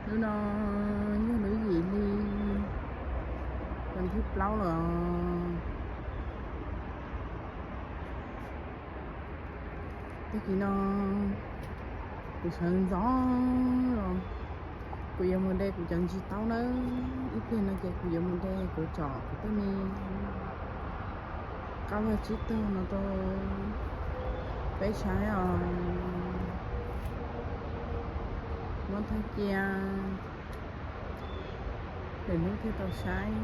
Hnub no yog lub yim hli, vas thib plaub lawm. Tag kis no kuv sawv ntxov los kuv yuav mus de kuv cov ntsis taub nawb. Ib pliag no ces kuv yuav mus de kuv tsom kuv tej me qab vaj tsib taug no rau peb saib os. Muab thaj cia, lwm hnub thiaj tau saib.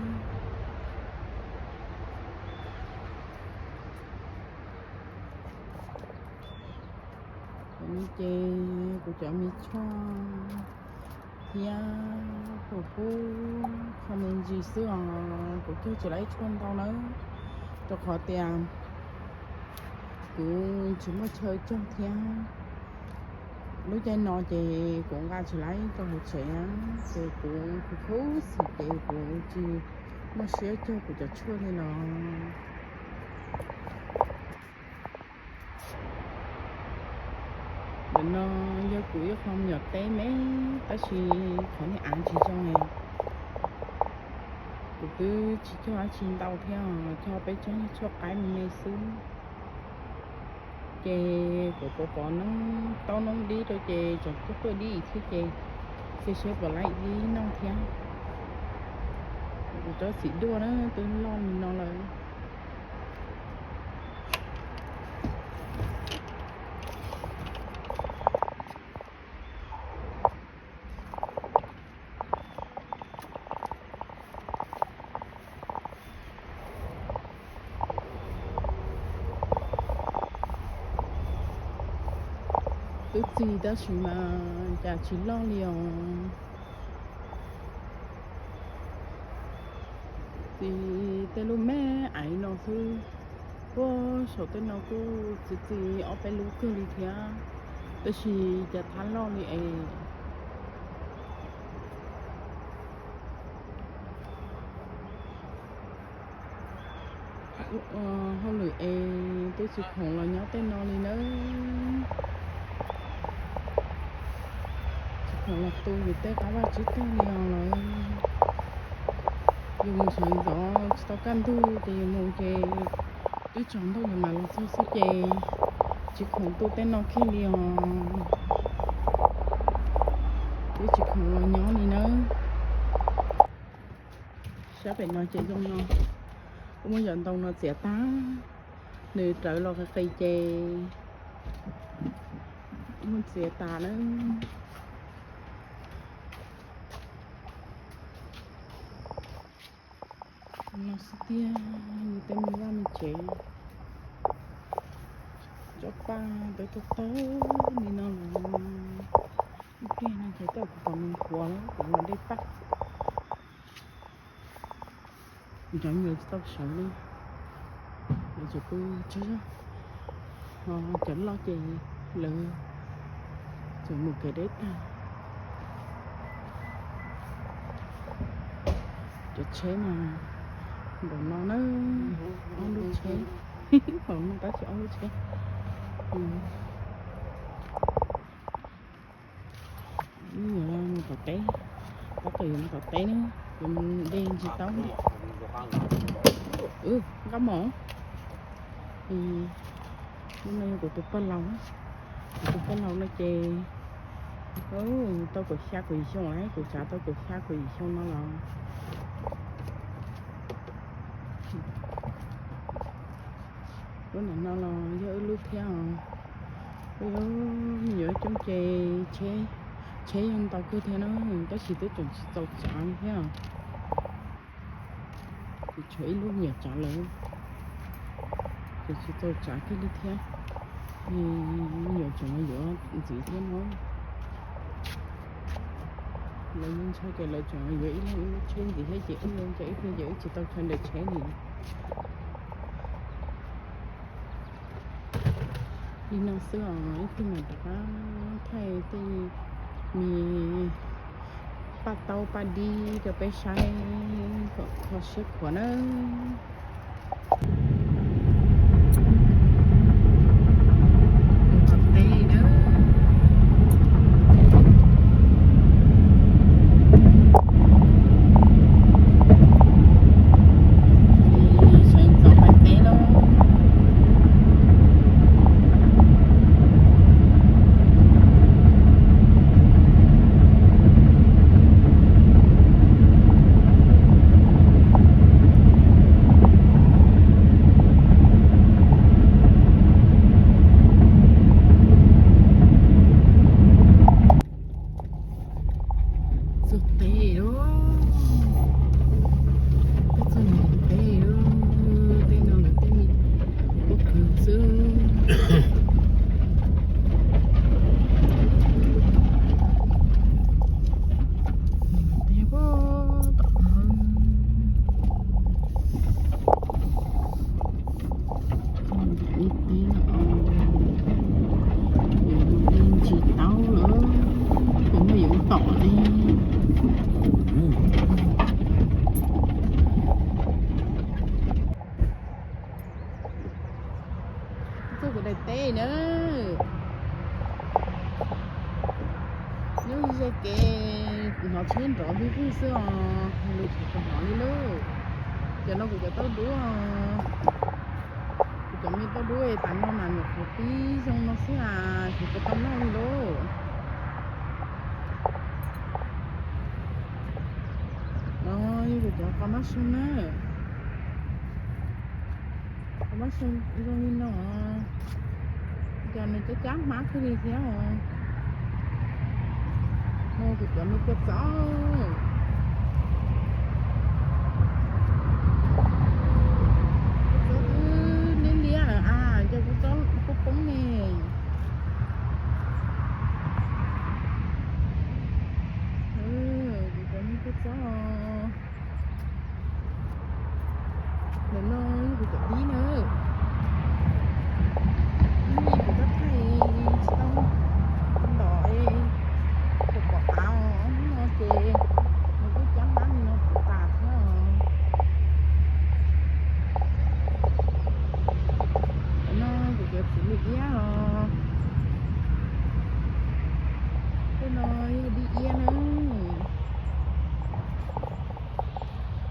Ces kuv cov me tshuaj thiab kuv pub tshuaj me ntsis xwb os, kuv cog tsis laib tshuaj ntau nawb, rau qhov tias kuv tsis muaj chaw cog thiab. Lub caij no ces kuv nqa tsis laib rau hauv tsev, ces kuv kuv khub xim ces kuv tsis muaj siab cog kuv cov tshuaj li los. Ntawm no yog kuv ib qho me nyuam teb me, tab sis qhov niag av tsis zoo li. Kuv twb tsis cog dab tsi ntau thiab, cog peb tsob niag tshuaj qaib me me xwb. Ces kuv pov pov noob taub noob dib rau ces tseem tuaj tuaj dib thiab ces cia seb puas laib dib noj thiab. Kuv tsob txiv duaj na twb loj li no lawm. Twb txi tab sis mas cas tsis loj li os. Txi tej lub me aiv no xwb. Puag saum tej no kuj txi txi ob peb lub kawg li thiab, tab sis cas thab loj li es. Hauj lwm es twb tsis khoom los nyob tej no li nawb. Tsis khoom los tu yus tej qab vaj tsib taug li os lawm. Yus mus sawv ntxov tsis tau kaj ntug ces yus mus ces twb tsaus ntuj yus mam los txog xwb ces tsis khoom tu tej no kiag li os. Twb tsis khoom los nyob li nawb. Sab pem no ces zoo no, kuv muab yom ntoo no txiav tag, nws rawv los qis qis ces muab txiav tas na. No xwb tiag, yus tej me vaj me tsev, tsob paj tawg tawg li no los, ib pliag no ces tej kuv pom nws qhuav lawm kuv los dej paj. Cov me nyuam tsis tau sawv li, lawv tseem pw tsaug zog, ho cov loj ces lawv tseem mus kev deb tag. Cov tsheb mas npaum no na, ob lub tsheb, npaum no tab sis ob lub tsheb. Yuav mus tom teb, tab tom yuav mus tom teb na, yuav mus de ntsis taub. Nkauj Mom, hnub no yog kuv tus pog laus, kuv tus pog laus no ces tau kaum xya kaum yim xyoo lawm, kuv tsav tau kaum xya kaum yim xyoo no los. Lub ntawm no los yog wb lub thiab os. Wb me nyuam coob ces tsheb, tsheb yog ntau kawg thiab na, tab sis twb tseem tsis txaus tsav li thiab. Kuv tshuav ib lub me nyuam tsav lawm, tseem tsis txaus tsav kiag li thiab. Me nyuam tseem yuav ntxiv thiab no. Lawv yeej ntshai ces lawv tseem yuav ib leeg ib lub tsheb ntxiv thiab ces wb ua cas ib pliag ces wb tsis tau chaw nrawm tsheb li. Li no xwb os, ib pliag mam rov qab thaij tej me paj taub paj dib rau peb saib kom kho siab khuav nawb. Mus tom teb nawb. Tsis tau lawm, kuv no yuav tom li. Txog kuv daim teb na. Nyob ze kev hnov tsheb nrov vij vwj xwb os, lus kuv tsis hnov li lauj. Cov no kuv cov tauj dub, kuv cov me tauj dub tas no mas nyuam qhuav pib zoo no xwb as, kuv tsis tau noj li lauj. No yog kuv cov qos mab soo na. Qos mab soo zoo li no, cas nws cab cab hmab kiag li thiab os. No kuv cov me kua txob, kua txob twb liab liab lawm as, cas kua txob poob poob ne. Kuv cov me kua txob. Ntawm no yog kuv cov dib na. Hnub no kuv twb thaij tsis tau ntom, kuv pom av os, hnub no ces nws kuj cab hmab li no puv tas thiab os. Ntawm no kuv cov txiv lws iab os. Tej no yog dib iab na.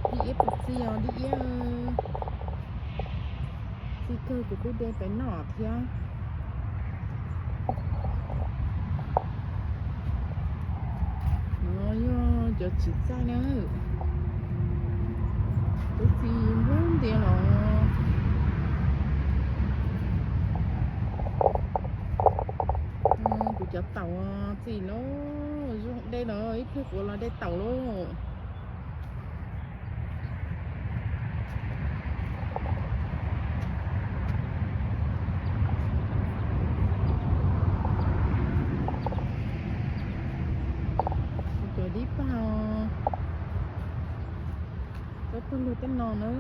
Dib iab txi txiv os, dib iab. Txi kawg kuv twb de pais noj thiab. No yog cov txiv txaij na. Twb txi nploog ntiav los. Kuv cov taum txi lauj, zoo de los ib pliag kuv los de taum lauj. Kuv cov dib pag, cov pawg lug tej no na,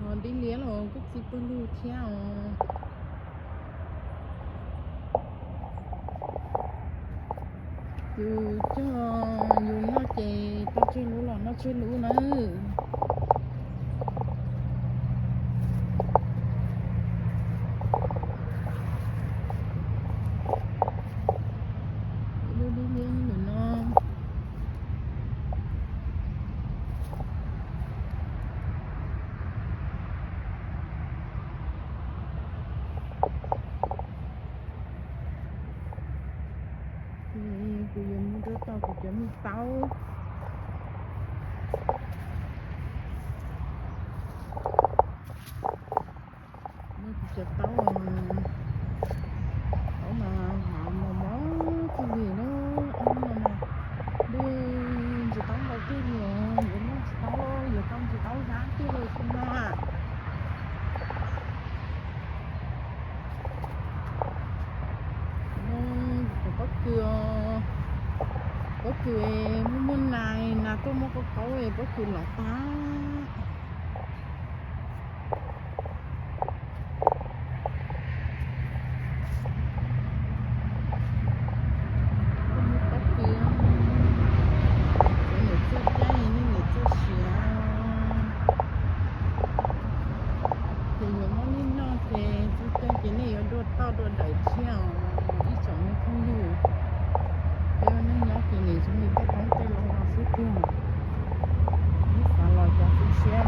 ho dib liab los kuj txi pawg lug thiab os. Yus cog yus noj ces tau tsawg lub los noj tsawg lub na. Ib lub dib liab ntawm no. Ces kuv yuav mus rau tom kuv cov me taub. No kuv cov taub, taub mas hav mos mos kawg li na. Ob hnub no mas ntuj ntsis taub ntau kawg li os, yuav noj tsis taub, yuav tau ntsis taub zab kiag li xwb na. Kuv pob kws, pob kws muaj muaj nas, nas tuaj muaj qaub qaub, pob kws lov tag. Pob kws, cov niam txawj caij, nej niam txawj siav. Ces yuav muab nej noj ces txi caij ces nej yuav dua toj dua daim thiab os. Ib tsoom me phooj ywg, peb ua neej nyob ces nim zoo li tej Hmoob tej laus no xwb tiag. Ib xav los cov tu siab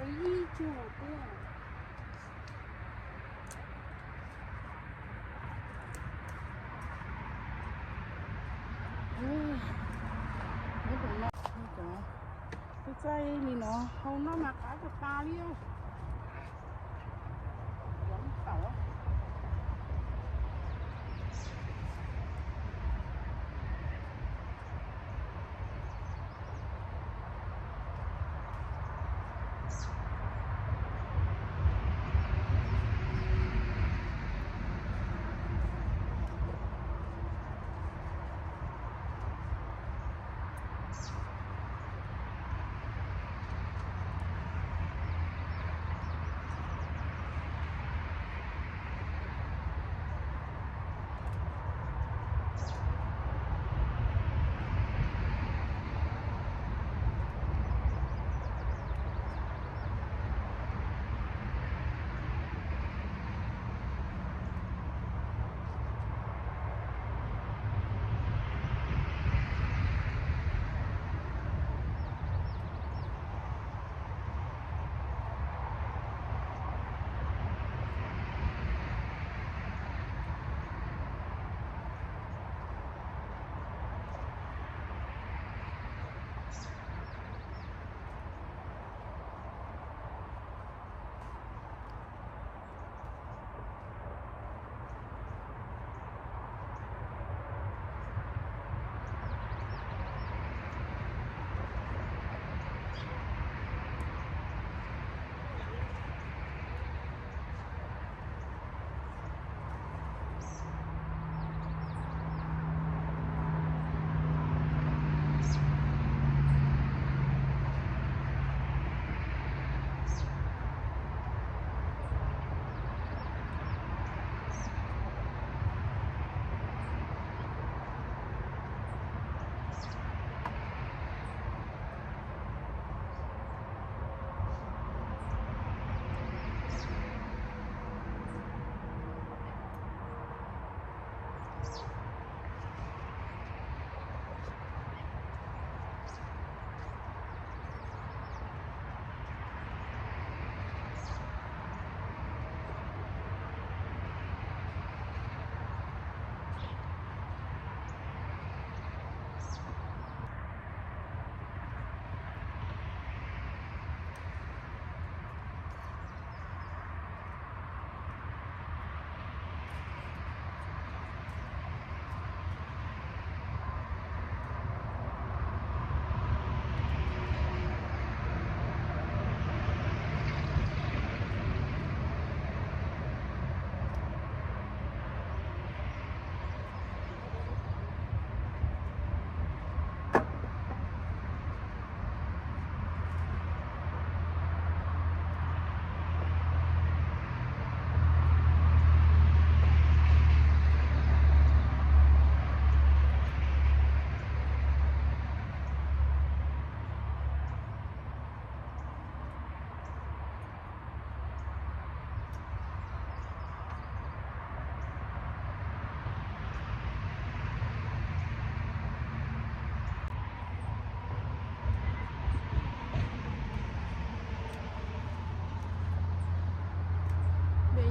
Ib tsuag tiag. Tus txaij li no hau no mas qab tas tas li.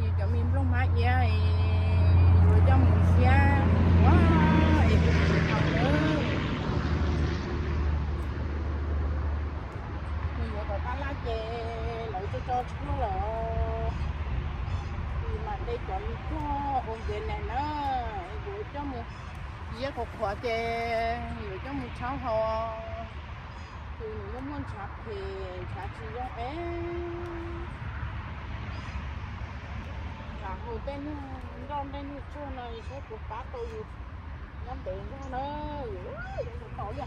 Yus cov me nplooj hmab iab yuav coj mus siab ua es kuv tsis tau lawm. Nws yuav tom tab laj ces lawv tso tso tshuaj lawm. Ces mam de cov me txog ua nkev na na, kuv coj mus, yog qhuav qhuav ces yuav coj mus tshab haus. Ces nws muaj muaj ntshav phem ntshav tsis zoo es ntshav haus tej niag nroj tej niag tsuag no saib puas pab tau yus nyob ntev zog na. Yus yuav mus tau li.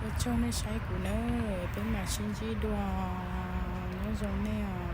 Ua tsaug nej saib kuv nawb, peb mam sib ntsib dua, nyob zoo nej os.